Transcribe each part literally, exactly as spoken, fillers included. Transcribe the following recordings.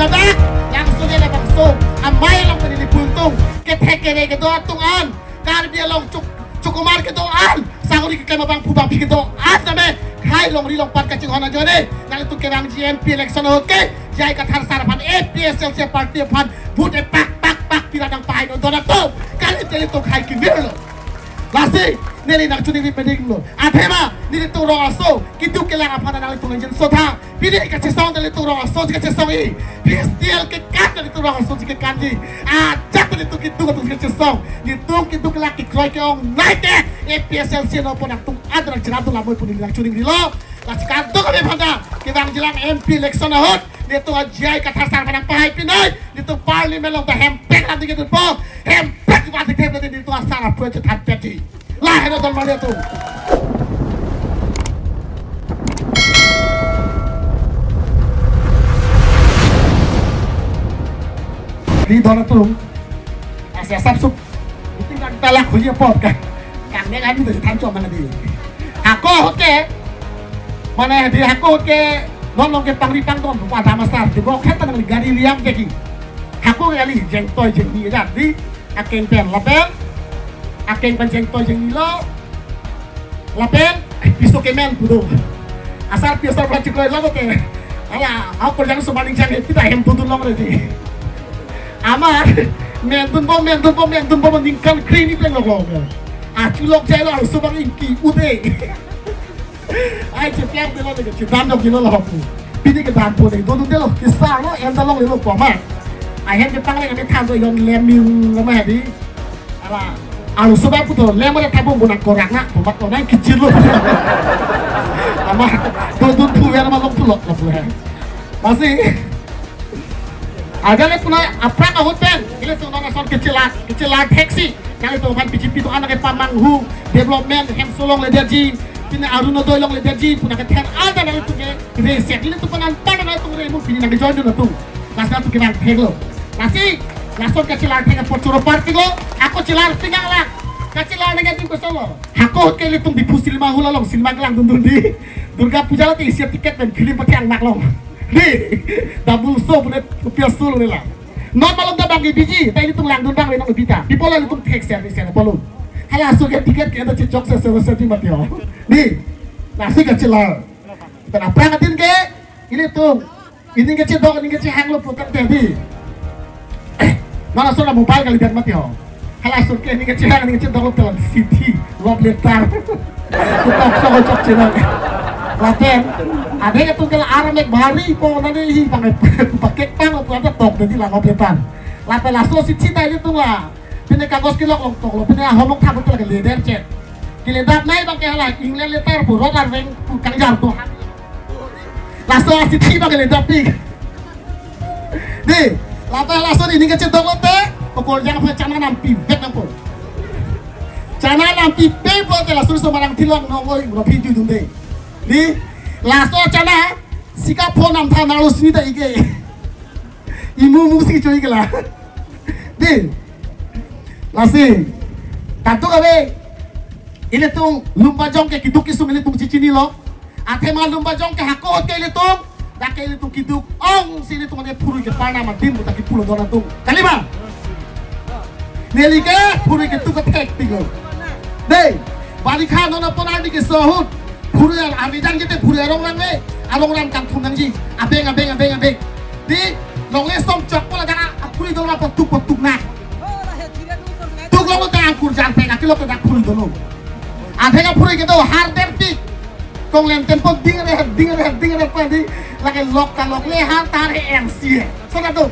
Ladak, langsung ya labangso amei along pen neli pu ingtung, kethek kere kedo atum an, Karbi Anglong chuk, chukumar kedo an, sagori keklem abangphu bangphi kedo an tame, khei longri longpat kachinghon ajoine, nanglitum kevangji M P election ahut ke, J I Kathar sar aphan, A P H L C party aphan, vote epak pak pak pira nangpahai non don atum, kali teli to khei kivir lo. Lasi, neli nangchoningri peding lo. Athema, nelitum rong aso, keduk kelang aphan nanglitum nangjinsotha. Pini kachesong nelitum rong aso kachesongji. P S D L kekan nelitum rong aso kekanji. Ajat nelitum keduk atum kachesong. Nelitum keduk kelang kekroi ke-ong nai ke. A P H L C no pon atum adra chira tu lamoi puni nangchoningri lo. Lasi kaduk kami phanta. Kevangjilang M P election ahut. Nelitum a J I Kathar sar aphan nangpahai pinoi. Nelitum parliament along ta hempek lam dikit po. Hempek lam dikit po nelitum asar approach than peti. Laheno don mali atum. Di don atum. Asap sup. Tinggal kita laku aja pot kan. Kang neng kami dari thancho mana di. Hako ahut ke. Mana di hako ahut ke. Non along ke pangri pangdon. Pada masar. Di bok heta nang gari liam ke ki. Hako ke kali. Jengtoi jengni aja. Di. Akeng pen lapen, akeng pen jengtoi jengni lo, lapen piso kemen pu do. Asar piso plastik lo lapen te. Hala, ako jang so maning jang kita hem dudun long ready. Amar, mendun bom, mendun bom, mendun bom, ningkan kri ni peng lo lo. Achu lok jai lo, so bang ingki ude. Ai, cheplak delo, cheplak delo, delo lo hapu. Pini kedampo dei, dodun delo, kisa lo, en dalong delo, koma. Ahem ke pangle kami than do yon leming nama hadi. Ala, alu suba puto, lem ada tabung guna korak na, tomat kona kecil lo. Ama, dodun pu ya nama long pulok lo pu ya. Masih. Ajale puna aprak ahut pen, ilitum non ason kechelar, kechelar theksi. Nanglitum aphan B J P atum an ke pamanghu, development, hem solong le derji, pini Arunodoi long le derji, puna kethan alta nanglitum ke, re sek, ilitum panan panan nanglitum re mu pini nang join dun atum. Mas nanglitum kenang thek lo. Lasi, lason kechelar thek apot choro party lo, ako chelar tinggal lah. Kachelar nang adim kosong lo. Hako ke ilitum Diphu cinema hall along, cinema kelang dun dun di. Durga Puja lo ti isi ticket pen film pathiang mak long. Di, double show pune rupiah solo nila. Non malom ta bang ke biji, ta ilitum langdun bang le nang bita. People ilitum thek ser ni ser polum. Hala so ke ticket ke anda chechok ser ser ser di mati ho. Di, lasi kachelar. Kita na prang atin ke, ilitum. Ining kechedok, ining kechehang lo putar tadi. Mana so na mobile kali dan mati ho. Hala so ke ining kechehang, ining kechedok lo telan city, love letter. Kutok so chok chenang. Lapen, ada yang tunggal aramek bari po nani hi pakai pakai pang lo putar tok tadi la love letter. Lapen laso si cita ilitum la. Pine kagos kelok longtok lo, pine ahomok thabut lagi leader chet. Kile dap nai bang ke hala England letter pu rot arveng pu kangjar to. Laso asithi bang kile dap pi. Di, lapen laso ining kechedok lo te, pokol jang phe chana nampi bet nangpo. Chana nampi pe po te laso so marang thilong nongoi ro phi judun de. Di, laso chana sika phone nam tha nalo sini ta ike. Imu mu si choi kela. Di. Lasi. Tantu kami. Ilitum lumbajong ke keduk kesung ilitum chichinilo. Athema lumbajong ke hako ke ilitum. Dak ke ilitum keduk ong si ilitum ane phurui ke parna ma dim buta ke pulo dona tum. Kalima. Neli ke phurui ke tuk ke thek tinggal. Di. Barikha non apon arni ke sohut. Phurui ar, arni jang jete phurui arong rang le, arong rang kangthum nangji. Abeng, abeng, abeng, abeng. Di, longle som chok pola jang a, phurui dolo patuk patuk na. Tuk long ta angkur jang peng, akilo ke dak phurui dolo. Abeng a phurui kedo, har der tik. Kong lem tempo ding re, ding re, ding re pa di. Lake lok ka lok le har tar he M C he. Sona do.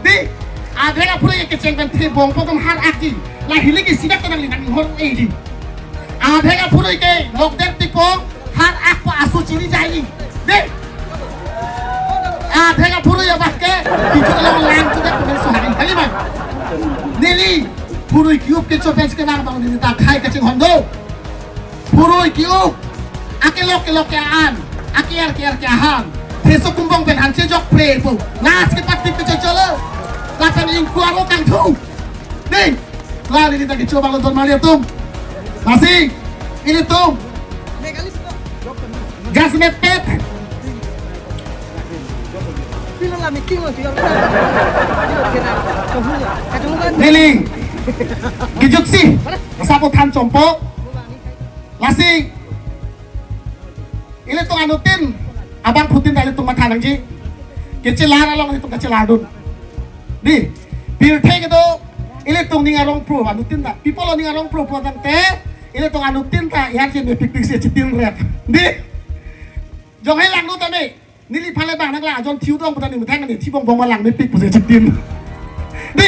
Di, adheng aphurui kecheng pen the bong pokom har aki. La hilik isi dak tenang linang hor e di. Adheng aphurui ke lok der tipo har ak pa asu chini jai. Di. Adheng aphurui abah ke, kichu long lang tu dak pen suhari. Kali man. Neli, phurui kiup ke chopens ke nang bang neli ta khai kecheng hondo. Phurui kiu. Akelok kelok ke an. Aker ker ke han. Theso kumbong pen han chejok pre po. Las ke patik ke checholo. Lapen ingkuaro kangthu. Ning. La neli ta kecho bang lo don mali atum. Masih. Ilitum. Gas met pet. Neli. Kejutsi. Sapo than chompo. Lasi. Ilitum anuttin abangphutin ta ilitum matha nangji. Kechelar along ilitum kachelar dun. Di, pirthe kedo, ilitum ning arong pro anuttin ta. People ning arong pro pro tangte, ilitum anuttin ta, iharji mepikpik si chitin rep. Di, jonghe langno tame, neliphan le bang nanglang ajon thiu dong puta ni methang ni thibong bong ma lang mepik pusi chitin. Di,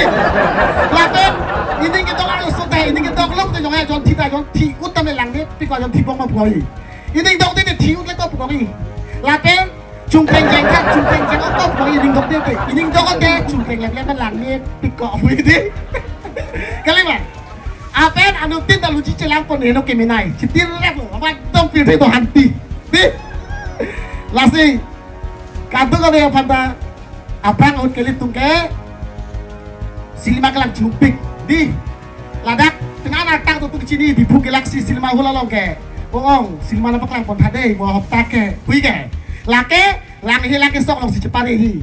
lapen, ining kedok arloso ta, ining kedok lok te jonghe ajon thi ta, ajon thi-ut tame lang mepik, ajon thibong ma poi. Ining dok te te thi-ut le ko poi. Lapen, chungkreng jengkha, chungkreng jengkha ko poi, ining dok te te. Ining dok te, chungkreng lep lep lang mepik ko poi di. Kali ma? Lapen anuttin ta luji chelang pon heno kemenei. Chitin rep lo, apa dong pirthe do hanti. Di. Lasi. Kadung kali aphan ta. Aphrang ahut ke ilitum ke. Silima kelang chumpik. Di. Ladak. Tengah natak tu tu chini Diphu Galaxy Cinema Hall along ke. Ong, silima nangpaklang pon tha dei, mo hopta ke. Hui ke. Lake, lang he lake sok alongsi chepare hi.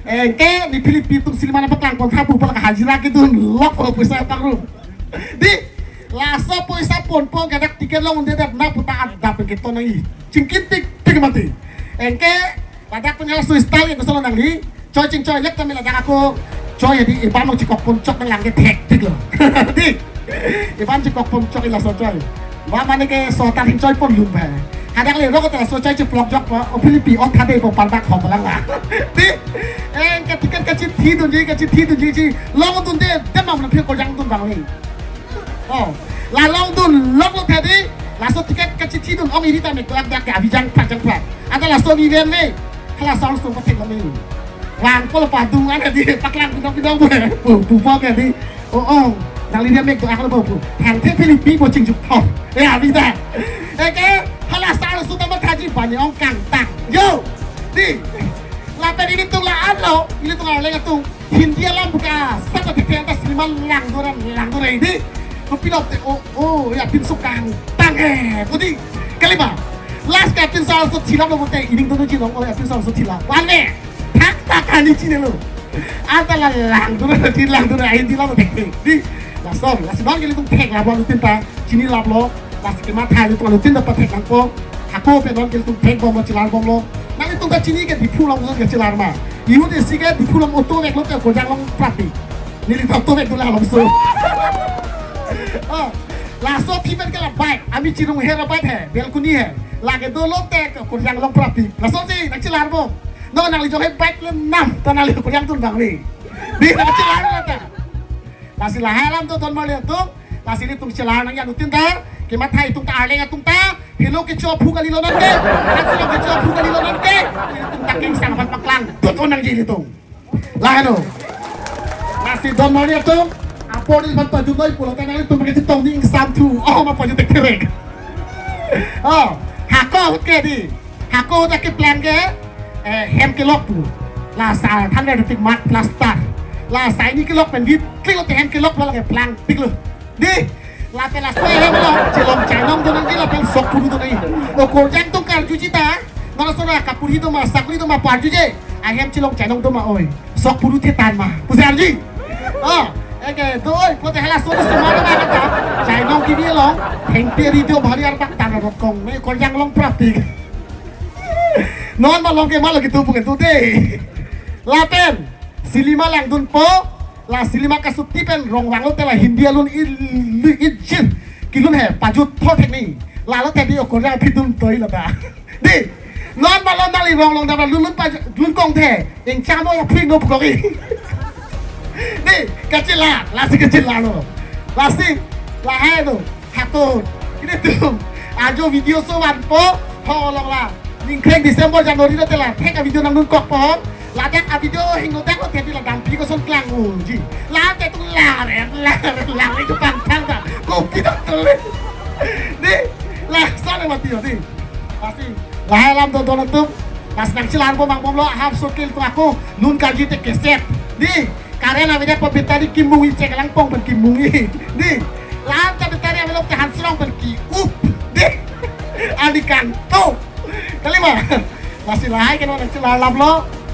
Anke, ne Philippi atum silima nangpaklang pon tha pu pala hajira kedun lok lo poisa pangrum. Di, laso poisa ponpo gadak ticket long unde dat na puta adap ke tonang i. Chingkit tik tik mati. Anke, ladak punya laso style yang kesana nangli. Choi chingchoi lek kami ladak ako. Choi di iban lo chikok pon chok nanglang ke thek tik lo. Di, iban chikok pon chok ila so choi. Ba mane ke so ta hin choi pon lum ba. Hadak le rok ta so choi chiplok jok po, o Philippi o thade po pardak ho balang la. Di, eh, ke ticket kachithi dunji, kachithi dunji chi. Long dunde, dem mam na phi ko jang dun bang ni. Oh, la long dun, long lo thadi, laso ticket kachithi dun, ong iri ta me klap dak ke abijang prak jang prak. Ada laso ni ven me, hala sound sung pathek lami. Wang polo padung ada di, paklang bidong bidong bu, bu, bu, bu, ke di. Oh, oh, nangli dia mek do akal bu, bu. Thangthe Philippi bo chingjuk thok. Ya, bida. Eke, hala sound sung ta mathaji bani ong kangtang. Yo, di. Lapen ilitum la-an lo, ilitum la leng atum. Hindi alam buka, saka dikhen ta silima langdora, langdora ini. Kopilok te, oh, oh, ya pinso kangtang eh, pudi. Kali ma, last ke pinso arloso thilap lo bote, ining dono jinong, oh, ya pinso arloso thilap. Wan me, thak thak kani chini lo. Anta la langdora, di langdora, Hindi alam bote. Di, lason, lason ke ilitum thek la, wan utin ta, chini lap lo. Lasi kematha ilitum anuttin ta pathek nangpo. Hako pen non ke ilitum thek bom lo, chelar bom lo. Nanglitum ta chini ke Diphu along ke chelar ma. Ihut isi ke Diphu along auto vek lo te Korjang along prapik. Neli ta auto vek dula along so. Oh, laso aphi pen ke la bike. Ami chirung he la bike he, balcony he. Lake dolo te Korjang along prapik. Lasonsi nangchelar bom. No nangli jong he bike le nam ta nangli Korjang dun bang ni. Di nangchelar la ta. Lasi lahai alam to don marli atum. Lasi ilitum chelar nangji anuttin ta. Kematha itum ta arleng atum ta. Helo kecho aphu kali lo nangke. Hansi lo kecho aphu kali lo nangke. Ilitum ta kingsang aphan paklang dun nangji ilitum. Lahai lo. Lasi don marli atum. Apor di aphan pajut noi pulo ta nanglitum pakai chetong di ingsam thu. Oh, ma pajut tek terek. Oh, hako ahut ke di. Hako ahut ke plan ke, eh, hem kelok pu. La sa than le tik mat plaster. La sa ini kelok pen di klik lo te hem kelok lo lake plang tik lo. Di, lapen laso hem lo, chelong chainong do nangji lapen sok puru do nangji. O Korjang atum karjuji ta, nang so ra kapuri do ma, sakuri do ma parjuje. Ahem chelong chainong do ma oi. Sok puru thetan ma. Pusi arji. Oh, eke do oi, pote hala so so ma ma kata. Chainong kini lo, hengte ri do bhari ar bak tan rot kong. Me Korjang along prapik. Non ma long ke ma lo kitu pung tu de. Lapen, silima langdunpo, la silima kasuti pen rong vang lo te la Hindi alun il, il, ijin. Kilun he, pajut thor thek ni. Lalo te di o Korjang aphi dun toi la ta. Di, non ma lo nangli rong long dam lun lun pajut, lun kong the. Ingcham o ya phi no pukori. Di, kachelar, lasi kachelar lo. Lasi, lahai lo. Hatun. Ilitum. Ajo video so vanpo. Ho long la. Ningkreng December January lo te la. Thek a video nangdun kok pohon. Ladak a video hingno dak lo te di la dampi koson klang unji. La te tu la re, la re, la re tu pangthang ta. Kopi dak tele. Di. La sana mati di. Pasti. Lahai alam do don atum. Pas nangchelar bom mang bom lo, half circle tu ako. Nun kaji te keset. Di. Current avedet pu battery kimungji, chek lang pong pen kimungji. Di. La-an ta battery ave lo te hanserong pen ki-up. Di. Ani kangto. Kali ma. Lasi lahai ke non nangchelar lap lo.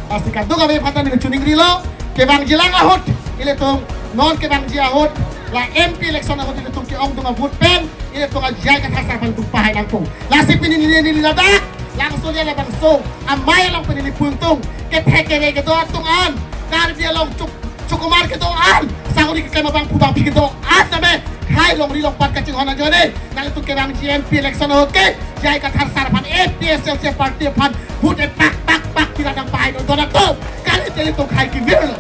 Lasi kadokave aphanta neli choningrilo, kevangjilang ahut, ilitum non kevangji ahut, la M P election ahut ilitum ke-ongdung avote pen, ilitum a J I Kathar sar aphan ilitum pahai nangpo. Lasi pini neli, neli ladak, Langsolia labangso amei along pen neli pu ingtung, kethek kere kedo atum an, Karbi Anglong chuk chukumar kedo an, sakori keklem abang pu abangpi kedo an tame, hai longri longpat kachinghon ajoine, nanglitum kevangji M P election ahut ke, J I Kathar sar aphan A P H L C party aphan vote pak pak pak kira dang pahai nangdun nangtum, kali te ilitum hai kevirlo.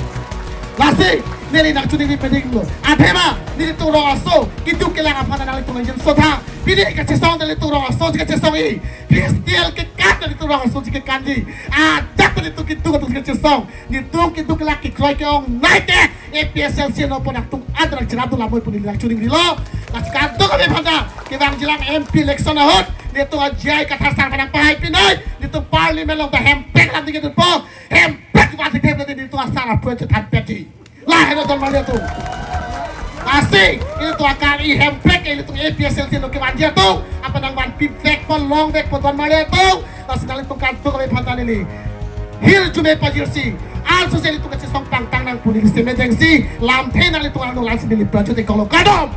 Lasi, neli nangchoningri pedinglo. Athema, nelitum rong aso, keduk kelang aphan nanglitum nangjinsotha. Pini kachesong nelitum rong aso si kachesongji. P S T L kekan nelitum rong aso si kekanji. Ajat nelitum keduk atum si kachesong. Nelitum keduk kelak kekroi ke-ongnei te, A P H L C no pon atum adrak chera tu lamoi pu neli nangchoningrilo. Lasi kadokave aphanta, kevangjilang M P election ahut, nelitum a J I Kathar sar aphan nangpahai pinoi, nelitum parliament along ta hemprek alam diketpo, hemprek van diketpo, nelitum a sar aphan chethan peti. Lahelo donmarli atum. Lasi, ilitum akar-i hemprek, ilitum A P H L C no kevanji atum, aphan nangvanpi vekpo, long vekpo donmarli atum. Lasi nanglitum kadokave aphanta neli hirjume pajirsi, arloso si ilitum kachesong pangtang nang pu neli semedengsi, lamthe nanglitum arlo lasi neli prajut ikolo, kardom.